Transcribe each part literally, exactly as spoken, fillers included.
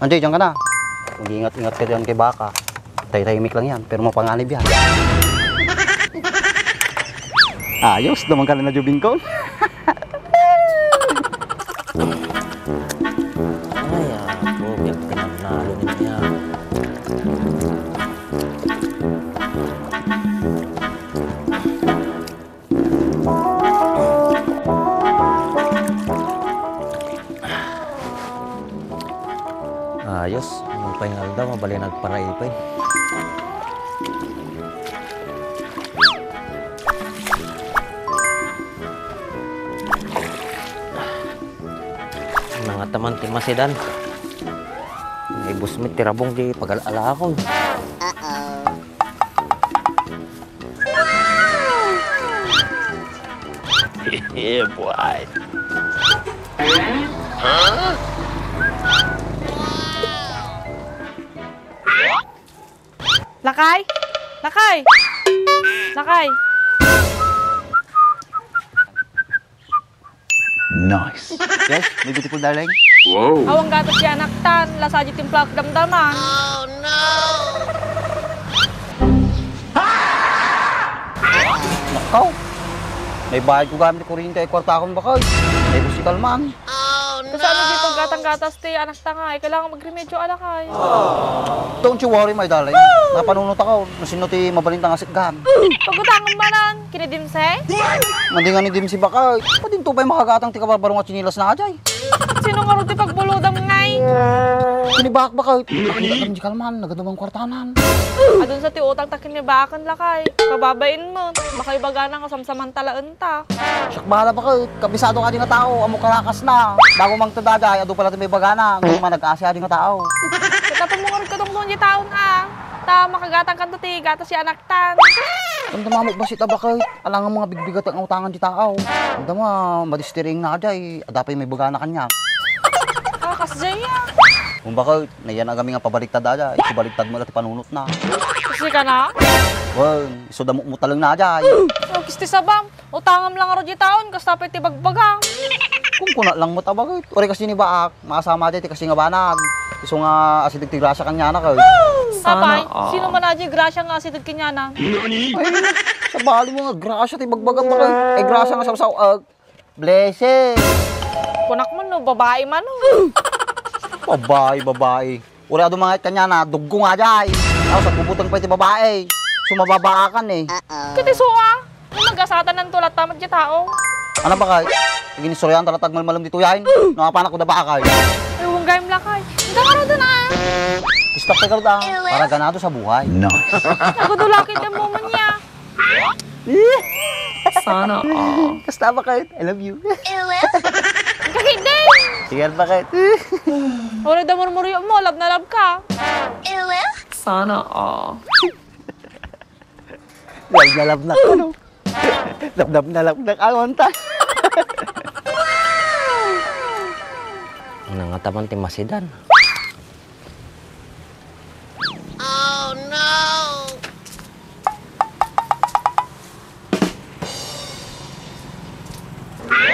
Andiyan, diyan ka na. Mag-ingat-ingat ka diyan kay baka. Tahimik lang yan, pero mapanganib yan. Ayos, naman ka na na, Jubingkong. Ay, ako, biyak ka na nalo niya. Ayos, nupay nga aldaw, mabalin agparaipay. Nangataman ti masidan. Naibus met ti rabong di pagal-alakon. Yeah, boy. Lakay? Lakay? Lakay? Nice. Yes, my beautiful darling. Wow. Awan gatas ti anaktan, lasa di timplak damdaman. Nakaw. May bayad ko gamit kuryente ay kwarta akong bakay. May musikal man. Kasano di paggatang-gatas ti anakta nga, ay kailangan magremedyo, alakay. Don't you worry, my darling. Napanunot ako, no sino ti mabalinta nga sikgan. Pagutangam manan, kini Dimse? Madi nga ni Dimse bakay. Padinto pa'y makagatang ti kabarbaro nga tsinilas na ajay. Sino nga rod ti pagbulodam ngay? Kini bakbakay. Nakita ka rin di kalman, nagadumang kwartanan. Adun sa ti utang ta kini bakan lakay. Kababain mo. Baka ibagana nga samsamantalaen ta. Siak bahala bakay. Kabisado ka di nga tao, amo karakas na. Bago mangtedada, ay adu pala ti may bagana. Nga manag-asi di nga tao. Tapos mo nga rod katungtong di taon ah. Ta makagatang kanto ti gatas ti anak Tan. Anda mamukbas ita bakay? Alangan mga bigbigat ang utangan di tao. Anda ma, madistiring na jay. Adda pay may bagana kaniak. Ah, kasjay ya. Kung bakay, nayan agami nga pabaliktad aja. Isubaliktad mo dati panunot na. Kasi ka na? Wen, isu da mo taleng na jay. Oh, kisti sabam. Utangam lang aro di taon, kasta pay ti bagbaga. Kung kuna lang mo ta bakay. Uri kasi ni baak. Maasama jay ti kasi nga banag. Isu nga asideg ti grasya kaniana kay. Sana all. Apay, sino man a jay grasya nga asideg kaniana? Ay, sabali mo nga grasya ti bagbagam bakay. Ay, grasya nga sawsaw-ag. Blessing. Kunak man no, babae man no. Babae, babae. Uri adu mangayat kaniana, duggo nga jay. Tapos agbubuteng pay ti babae. Sumababaakan eh. Kiti sua. Ano, magasatan ng tulat tamat di tao? Ano bakay? Iginistoryahan talaga agmalmalem ditoy ay. No, apanak ko da bakay. Ay, huwag gayam lakay. Hindi ka na doon ah. Kista ka da. Para ganado sa buhay. No. Nagudulakit ang moment niya. Sana all. Kasta bakay? I love you. Kakit din. Sige bakay? Wala daw murmuryo mo, love na love ka. Sana all. Love na love na, ano? Love, love na love na, ano, ta? Nangataman ti masidan. Oh, no!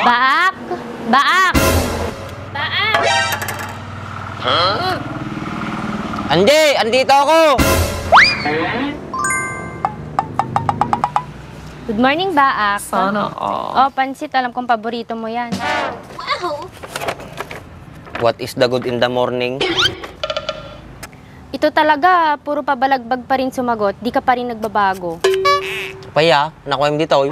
Baak! Baak! Baak! Huh? Andi! Andito ako! Good morning, Baak. Sana all. Oh, pansit. Alam kong paborito mo yan. Wow! What is the good in the morning? Ito talaga, puro pabalagbag pa rin sumagot, di ka pa rin nagbabago. Paya, nakuha yung dito, oy.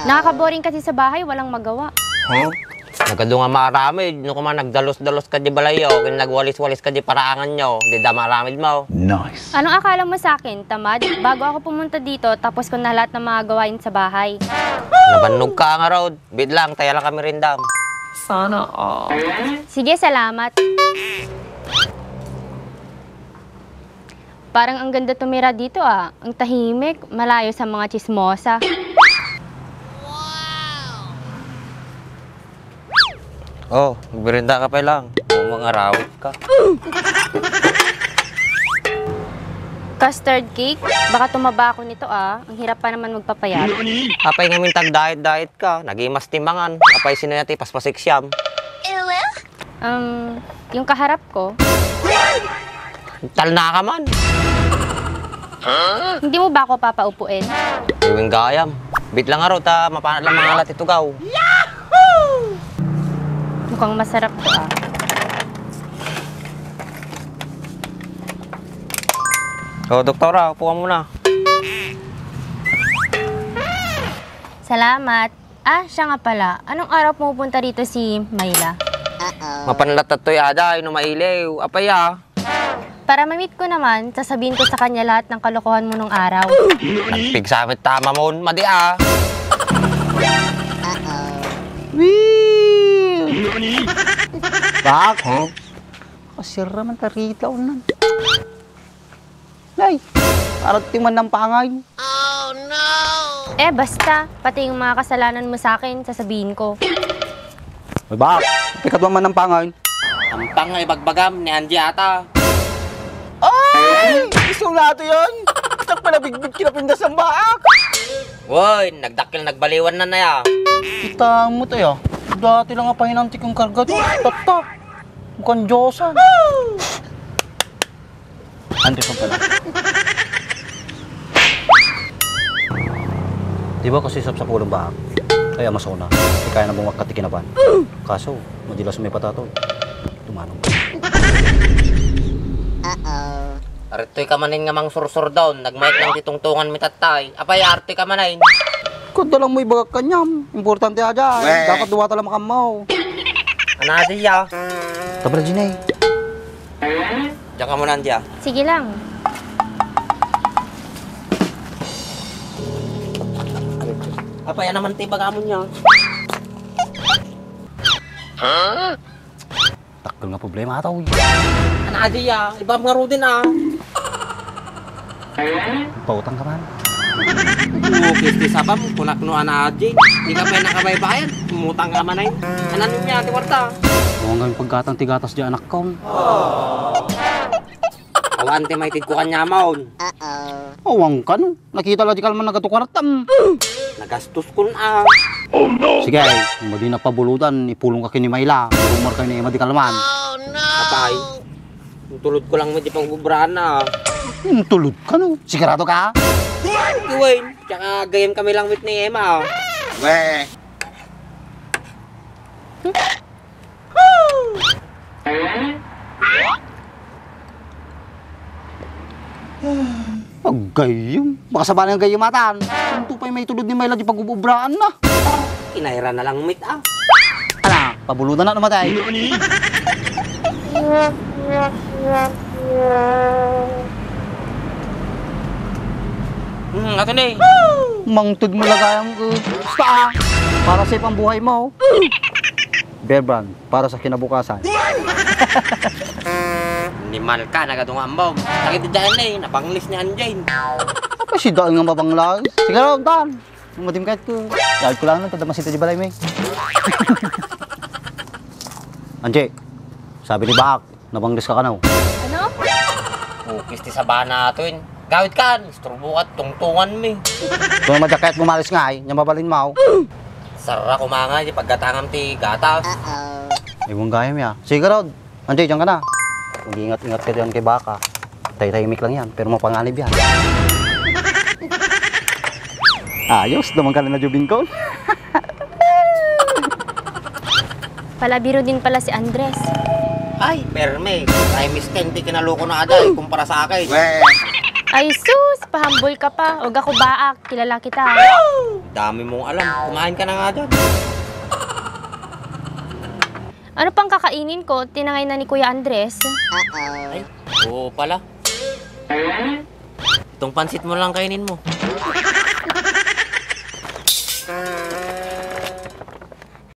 Nakakaboring kasi sa bahay, walang magawa. Huh? Nagadu nga maaramid, no kuma nagdalos-dalos ka di balayo, ken nagwalis-walis ka di paraangan nyo, di da maaramid mo. Nice. Anong akala mo sa akin, tamad? Bago ako pumunta dito, tapos ko na lahat ng mga gawain sa bahay. Nabannog ka nga, Rod. Bit lang, taya lang kami rindam. Sana all. Sige, salamat. Parang ang ganda tumira dito, ah. Ang tahimik, malayo sa mga tsismosa. Oh, magbirinda ka pa lang. Kung mangarawit ka. Custard cake? Baka tumaba ako nito, ah. Ang hirap pa naman magpapayat. Apay ngamin tag-diet-diet ka. Nagimas ti mangan. Apay sino yati paspasiksiam? Um, yung kaharap ko. Talna ka man. Hindi mo ba ako papaupuen? Iwing gayam. Bit lang aro, ta mapanat lang mangalat itugaw. Mukhang masarap to, ah. O, doktora, upo ka muna. Salamat. Ah, siya nga pala. Anong araw pumupunta rito si Myla? Mapanlatat to'y aday no mailiw. Apay a. Para ma-meet ko naman, sasabihin ko sa kanya lahat ng kalokohan mo nung araw. Nagpigsa met ta, Mamon. Madi a. Wee! Bak? Kasira man ta rita, unan. Nay, arat ti man ng pangay. Eh, basta. Pati yung mga kasalanan mo sa akin, sasabihin ko. Ay, bak, pikadwa man ng pangay. Ang pangay bagbagam ni Angie ata. Ay! Isu nga to yun! Itak pala bigbig kinapindas ng baak! Woy, nagdakkel nagbaliwan na na ya. Kita mo tayo. Dati lang nga pahinantik yung karga to. Tatta. Mukhang Diyosan. Antes ang pala. Di ba kasi sapsapulong ba? Kaya masona. Di kaya na bumagkat ti kinaban. Kaso, madilas may patato. Tumanong. Uh-oh. Aretoy ka manen nga mangsursur daw, nagmayat lang ti tungtungan mi tattay. Apay, aretoy ka manen. Kung dalang mo ibagak kanyam, importante aja. Weh. Dapat duwa tala makammaw. Ana, Adya. Tabra, Jinay. Diyan ka muna, Andy, ah. Sige lang. Apay, ano man ti baga mo niya? Dakkel nga problema, ataw. Ana, Adya, ah. Ibam nga rudin, ah. Pautang ka man. Bukis ti sabam, kunak no ana, Adya. Di ka pa nakabaybayan. Umutang ka man, ay. Anan niya, ti kwarta. Huwag kami paggatang ti gatas di anak ko. Awan ti maitid ko kanya, Maun. Awan ka, no? Nakita la di kalman nagatukar tam. Nagastos kun a. Sige, madi na pabuludan, ipulong ka kini Mayla. Rumor kayo ni Emma di kalman. Apay, tulod ko lang di pagbubraan na. Tulod ka, no? Sigurado ka? Wayne, tsaka gayam kami lang with ni Emma, ah. Weh. Aggayam. Baka sabali ang gayamatan. Anto pa'y maitulod ni Mayla di pag-ububraan na? Kinayra na lang, mit, ah. Ala, pabuludan na namatay. Hmm, ato ni. Mangtud mo lagayam ko. Basta, ah. Para safe ang buhay mo. Bear Brand, para sa kinabukasan. Animal ka, nagadunga ambaw. Sakit dyan eh, napanglis ni Anjay. Apa si daan nga mabanglas? Sige raw, Dan. Ang madim kahit ko. Yawid ko lang nun, tada masita di balay, may. Anjay, sabi ni Baak, nabanglis ka kanaw. Ano? Ukis ti sabana to, in. Gawid kan, isturbo ka, tungtungan mi. Kung naman kayat mo malis nga, ay, nya mabalin mo. Sara kumanga, di paggatangam ti gatas. Ay, mong gayam ya. Sige, Rod. Anjay, diyan ka na. Mag-ingat-ingat ka diyan kay Baka. Tay-tahimik lang yan, pero mapanganib yan. Ayos, naman ka na na Jubingkon. Palabiro din pala si Andres. Ay, perme. Ay, mister, di kinaloko na ada, eh, kumpara sa akin. Weh. Ay, sus! Pahambol ka pa. Huwag ako baak. Kilala kita. Dami mong alam. Kumain ka na nga dyan. Ano pang kakainin ko? Tinangay na ni Kuya Andres. Ay, oo pala. Itong pansit mo lang kainin mo.